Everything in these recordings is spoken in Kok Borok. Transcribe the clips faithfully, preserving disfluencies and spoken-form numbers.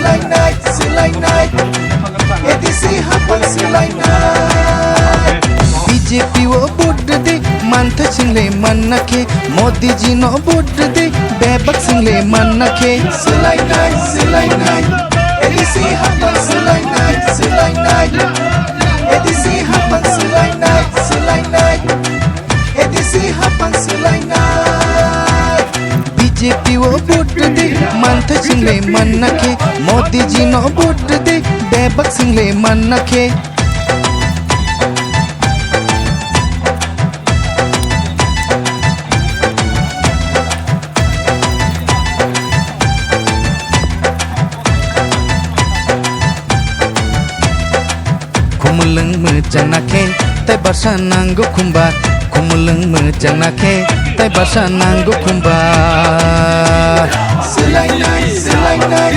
Swlainai, swlainai, A D C hapang swlainai. B J P o vote rwdi, manthai swinglai manna khe, Modi ji no vote rwdi, bebak swinglai manna khe. Swlainai, swlainai, A D C hapang swlainai, swlainai, A D C hapang swlainai, swlainai. A D C hapang swlainai. B J P o vote rwdi, manthai swinglai manna khe, Modi ji no vote rwdi, bebak swinglai manna khe. Khumulwng mwchangna khe, tei basa nango khumba. Khumulwng mwchangna khe, tei basa nango khumba. Swlainai, swlainai,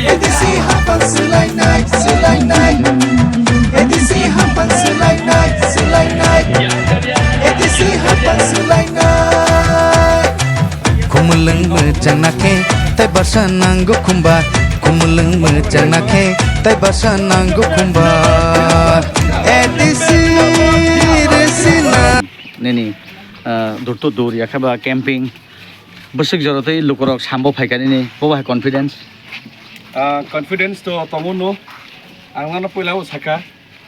A D C hapang swlainai, swlainai. A D C hapang swlainai, swlainai. A D C hapang swlainai. Khumulwng mwchangna khe, tei basa nango khumba. Khumulwng mwchangna khe, tei basa nango khumba. A D C resina. Nini, ah, dur to dur, yakhaba camping. Bwswk jora tei lukurok sambo phaikha nini, bo hai confidence? Ah, confidence to tongo no. Ang nano puila o saka.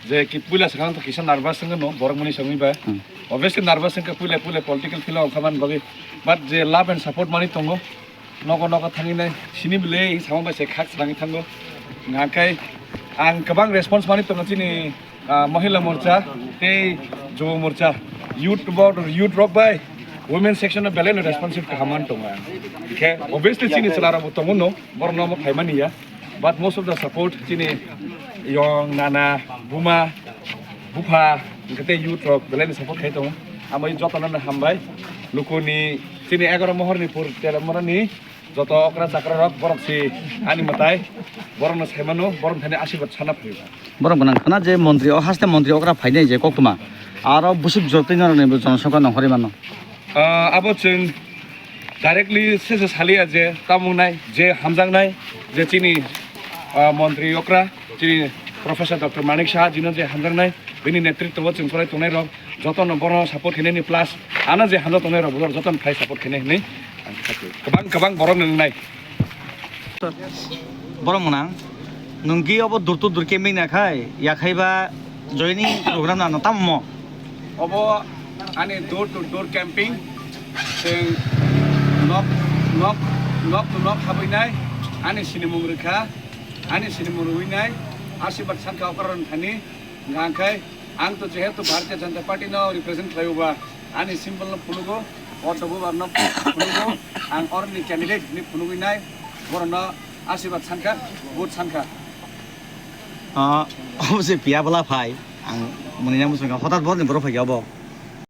Je ki puila swkang to kisa nervous wngkha no, borok mani songwi ba. Hmm. Obviously nervous wngkha puila, puila political field o wngkha man bagwi. But je love and support mani tongo, nogo nogo thangwi nai, sini bwle samo bai se khak srangwi thango. Ngakai ang kwbang response mani tongo chini, ah, Mahila Morcha tei Jubo Morcha, youth bo, youth rok bai, women section o belai no responsive kaham mani tongo ang. Khe obviously chini chwla rok bo tongo no, borok no omo phaimani ya. But most of the support chini yong, nana, buma, bupha, hwnkhe tei youth rok belai ni support khai tongo. Amo jotono no hambai. Lukuni chini egaroh mohor ni pur tera mora ni joto okra chakra rok borok si ani mwtai borok no sai mano, borok thani asirwad sana phaio. Borok gwnang khna je montri o haste montri okra phainai je koktwma. Aro bwswk jotoi norok ni bo jonosongkha nongkhorwi mano. Ah, abo chwng directly se se saliya je tamung nai, je hamjaknai, je chini, ah, montri okra, chini Professor Doctor Manik Saha jino je hamjaknai, bini netritwo o chwng kwlai tongnai rok, jotono bono support khainani plus ano je hamjak tongnai rok, jotono phai support khainai hinwi ang kha kwbang kwbang borok nwngnai. Borok mwnang, nwng ki obo dur to dur camping na khai, ya khai ba joining program na no tamo mo? Obo ani door to door camping, chwng nok, nok, nok to nok habwi nai, ani sinimung rwkha, ani sinimung rwui nai, asirwad sankha okra rwng thani, hwnkha khe ang to jehetu Bharatiya Janata Party no represent khlai o ba, ani symbol no phunukgo, o tabuk arno phunukgo, ang oroni candidate hinwi phunugwi nai, borokno asirwad sankha, vote sankha. Ah, obo se piya bwla phai, ang mwnwi na muchungkha, hothat borokni borok phaikha obo.